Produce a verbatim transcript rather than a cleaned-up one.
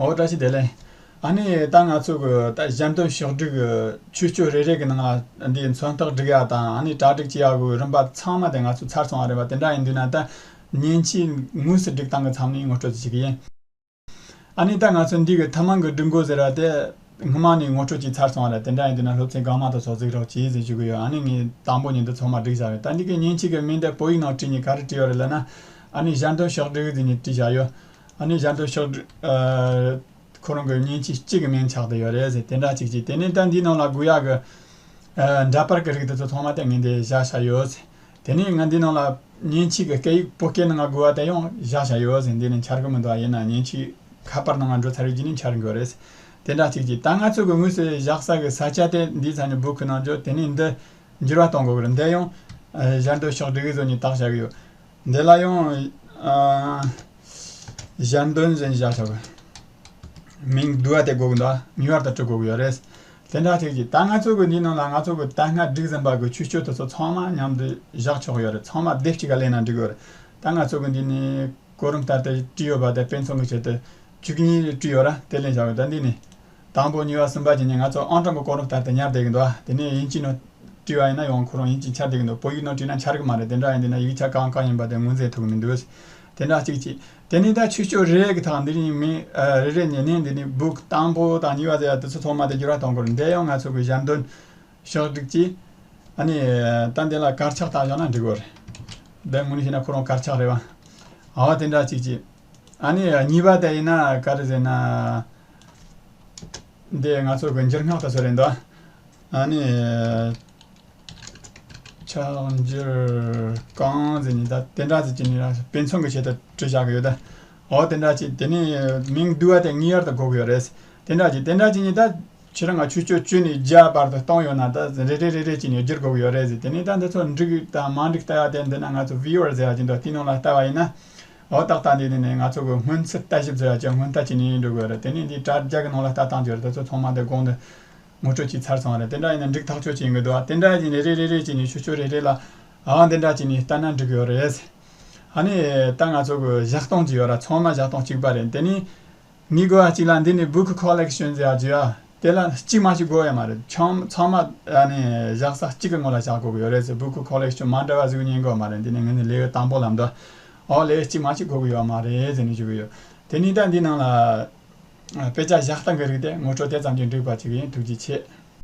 འོ། བཀྲ་ཤིས་བདེ་ལེགས། ཨ་ནི་ད་ང་ཚོ་གི་ད་ཞལ་འདོན་ཕྱོགས་སྒྲིག་གི་ཆོས་སྤྱོད་རེ་རེ་གི་ནང་ལ་འདིའི་མཚོན་རྟགས་སྒྲིག་ཡ་དང་། ཨ་ནི་གྲ་སྒྲིག་བྱེད་ཡ་གི་རིམ་པ་ཚང་མ་དེ་ང་ཚོ་ཚར་སོང་བ་རེད་པ། དེ་འདྲ་ཡིན་དུས་ན་ད་མཉེན་ཆས་དངོས་སུ་སྒྲིག་སྟངས་གི་མཚམས་ནས་ངོ་སྤྲོད་ཅིག་བྱེད་ཀྱི་ཡིན། ཨ་ནི་ད་ང་ཚོ་འདི་གི་ཐུན་མོང་གི་སྒྲིག་འགོད་ཟེར་བ་དེ་སྔོན་མ་ནས་ངོ་སྤྲོད་ཅིག་ཚར་སོང་བ་རེད། དེ་འདྲ་ཡིན་དུས་ན་སློབ་ཚན་གང་མང་དུ་ཚོད་གཟིགས་རོགས་གྱིས་ཟེར་ཞུ་གི་ཡོད། ཨ་ནི་ངས་དང་པོ་ཉིད་དུ་ཚང་མ་སྒྲིག་བཞག་ཡོད། ད་འདི་གི་མཉེན་ཆས་གི་མིང་དེ་བོད་ཡིག་ནང་བྲིས་ནས་ག་རེ་བྲིས་ཡོད་རེད་ལབ་ན། ཨ་ནི་ཞལ་འདོན་ཕྱོགས་སྒྲིག་ཟེར་ནས་བྲིས་བཞག་ཡོད། ཨ་ནི་ཞལ་འདོན་ཕྱོགས་སྒྲིག་ཨ། ཁོ་རང་གི་མཉེན་ཆས་གཅིག་གི་མིང་ཆགས་བསྡད་ཡོད་རེད་ཟེར། དེ་འདྲ་ཅིག་ཅིག་དེ་ནས་ད་འདིའི་ནང་ལ་དགོས་ཡག་གི་ཨ། འདྲ་པར་གི་རིགས་དེ་ཚོ་ཚང་མ་དེ་ངས་འདི་བཞག་བཞག་ཡོད་ཟེར། དེ་ནས་ང་འདིའི་ནང་ལ་མཉེན་ཆས་ཀྱི་སྐད་ཡིག་བོད་སྐད་ནང་ང་དགོས་པ་དེ་ཡང་བཞག་བཞག་ཡོད་ཟེར། འདི་ནས་འཆར་གི་མི་འདུག་ཡིན་ན་མཉེན་ཆས་ཁ་པར་ནང་ང་འགྲོ་ཚར་བའི་རྗེས་ནས་འཆར་གི་ཡོད་རེད་ཟེར། དེ་འདྲ་ཅིག་ཅིག་ད་ང་ཚོ་གི་དངོས་སུ་བཞག་ས་གི་ས་ཆ་དེ་འདིའི་ས་ནས་བོད་ཁུལ་ནང་འཇོག་དེ་ནས་འདི་འགྱུར་བ་གཏོང་དགོས་གི་རེད། འདི་ཡང་ཨ། ཞལ་འདོན་ཕྱོགས་སྒྲིག་བཟོ་ནས་བཏགས་བཞག་གི་ཡོད། འདི་ལ་ཡང་ཨ། ཞལ་འདོན་ཟེར་ནས་བཞག་ཆོག་གི། མིང་བསྡུ་བ་དེ་དགོས་གི་འདུག་ངེས་པར་དུ་བྲི་དགོས་གི་ཡོད་རེད། དེ་འདྲ་ཅིག་ཅིག་ད་ང་ཚོ་གི་འདིའི་ནང་ལ་ང་ཚོ་གི་ད་སྔ་བསྒྲིགས་ཟིན་པ་གི་ཆོས་སྤྱོད་དེ་ཚོ་ཚང་མ་མཉམ་དུ་བཞག་ཆོག་གི་ཡོད་རེད། ཚང་མ་སྡེབ་གཅིག་ག་ལེན་ན་འགྲིག་གི་ཡོད་རེད། ད་ང་ཚོ་གི་འདི་ནས་གོ་རིམ་ལྟར་དུ་བྲིས་ཡོད་པ་དེ་དཔེ་མཚོན་གི་ཆེད་དུ་བཅུ་གཉིས་བྲིས་ཡོད་ར། དེ་ལེན་བཞག་ཡོད། ད་འདི་ནས་དང་པོ་གཉིས་པ་གསུམ་པ་བཅས་ནས་ང་ཚོ་ཨང་གྲངས་ཀྱི་གོ་རིམ་ལྟར་དུ་ཉར་བསྡད་ཀྱི་འདུག་དེ་ནས་དབྱིན་ཇིའི་ནང་བྲིས་པ་ཡིན་ན་ཡང་ཁོ་རང་དབྱིན་ཇི་འཆར་བསྡད་ཀྱི་འདུག་བོད་ཡིག་ནང་བྲིས་ན་འཆར་གི་མ་རེད། དེ་འདྲ་ཡིན་དུས་ན་ཡིག་ཆ་གང་གང་ཡིན་པ་དེ་ངོས་འཛིན་ཐུབ་ཀྱི་མི་འདུག་དེ་འདྲ་གཅིག་གཅིག་དེ་ནས་ད་ཆོས་སྤྱོད་རེ་རེ་གི་ཐོག་འདི་རིང་མི་ཨ། རེ་རེ་ཉན་ནས་འདི་ནས་book དང་པོ་དང་གཉིས་པ་ཟེར་ཡ་དེ་ཚོ་ཚང་མ་དེ་འགྱུར་བ་གཏོང་དགོས་རེད། འདི་ཡང་ང་ཚོ་གི་ཞལ་འདོན་ཕྱོགས་སྒྲིག་གིས་ཨ་ནི་ད་འདི་ལ་དཀར་ཆག་བཏགས་བཞག་ན་འགྲིག་གི་རེད། འདི་དངོས་གནས་བཤད་ན་ཁོ་རང་དཀར་ཆག་རེད་བ། འོ་དེ་འདྲ་གཅིག་གཅིག་ཨ་ནི་གཉིས་པ་དེ་ཡིན་ན་ག་རེ་ཟེར་ན། འདི་ང་ཚོ་གི་འགྱུར་སྔགས་དེ་ཚོ་རེད་འདུག་ཨ་ནི་ཕྱག་འགྱུར་གང་ཟེར་ནས་ད་དེ་འདྲ་ཟེར་གྱི་ནི་ར་དཔེ་མཚོན་གྱི་ཆེད་དུ་བྲིས་བཞག་གི་ཡོད་ད། འོ་དེ་འདྲ་ཅིག་དེ་ནས་མིང་བསྡུ་བ་དེ་ངེས་པར་དུ་དགོས་ཀྱི་ཡོད་རེད། དེ་འདྲ་ཅིག་དེ་འདྲ་ཅིག་ནི་ད་ཁྱེད་རང་ང་ཆོས་སྤྱོད་བཅུ་ནས་བརྒྱ་བར་དུ་གཏོང་ཡོད་ན་ད་རེ་རེ་རེ་རེ་ཅིག་ནས་བསྒྱུར་དགོས་ཀྱི་ཡོད་རེད་ཟེར། དེ་ནས་ད་འདི་ཚོ་འགྲིག་དང་མ་འགྲིག་ལྟ་ཡ་དེ་འདི་ན་ང་ཚོ་viewer ཟེར་ཡ་ཅིག་འདུག་དེའི་ནང་ལ་ལྟ་བ་ཡིན་ན། འོ་ཏག་ཏག་འདི་ནི་ནི་ང་ཚོ་གི་སྔོན་ཚུད་ལྟ་ཞིབ་ཟེར་ཡ་ཅིག་སྔོན་ལྟ་བྱས་ནས་འགྲོ་དགོས་རེད། དེ་ནས་འདི་དྲ་རྒྱ་གི་ནང་ལ་ལྟ་སྟངས་ཅིག་ཡོད་རེད། དེ་ཚོ་ཚང་མ་འདི་གོང་དུ་ངོ་སྤྲོད་བྱས་ཚར་སོང་བ་རེད། དེ་འདྲ་ཡིན་ན་འགྲིག་ཐག་ཆོད་ཅིག་ཡིན་གི་འདུག་དེ་འདྲ་ཡིན་ནས་རེ་རེ་རེ་བྱས་ནས་ཆོས་སྤྱོད་རེ་རེ་ལ་ཨ་འདི་འདྲ་བྱས་ནས་ལྟ་ན་འགྲིག་གི་ཡོད་རེད། ཨ་ནི་ད་ང་ཚོ་གི་བཞག་སྟངས་ཅིག་ཡོད་ར། ཚང་མ་བཞག་སྟངས་གཅིག་པ་རེད། དེ་ནི་ངའི་གོ་བ་གཅིག་ལ་འདི་ནི་book collection ཟེར་ཡ་ཅིག་ཡ། དེ་ལ་གཅིག་མ་གཅིག་དགོས་ཡ་མ་རེད། ཚང་ཚང་མ་ཨ་ནི་བཞག་ས་གཅིག་གི་ངོ་ལ་བཞག་དགོས་ཀྱི་ཡོད་རེད་ཟེར། book collection མ་འདྲ་བ་ཟིག་ཉན་དགོས་མ་རེད། འདི་ནི་ངས་ནི་ལེའུ་དང་པོ་ལབ་འདུག་ཨོ་ལེའུ་གཅིག་མ་གཅིག་དགོས་ཀྱི་ཡོད་མ་རེད་ཟེར་ནས་ཞུ་གི་ཡོད། དེ་ནས་ད་འདི་ནང་ལ་ཨ། དཔེ་ཆ་བཞག་སྟངས་ཀྱི་རིགས་དེ་ངོ་སྤྲོད་དེ་ཙམ་གྱིས་འགྲིག་པ་ཅིག་ཡིན། ཐུགས་རྗེ་ཆེ།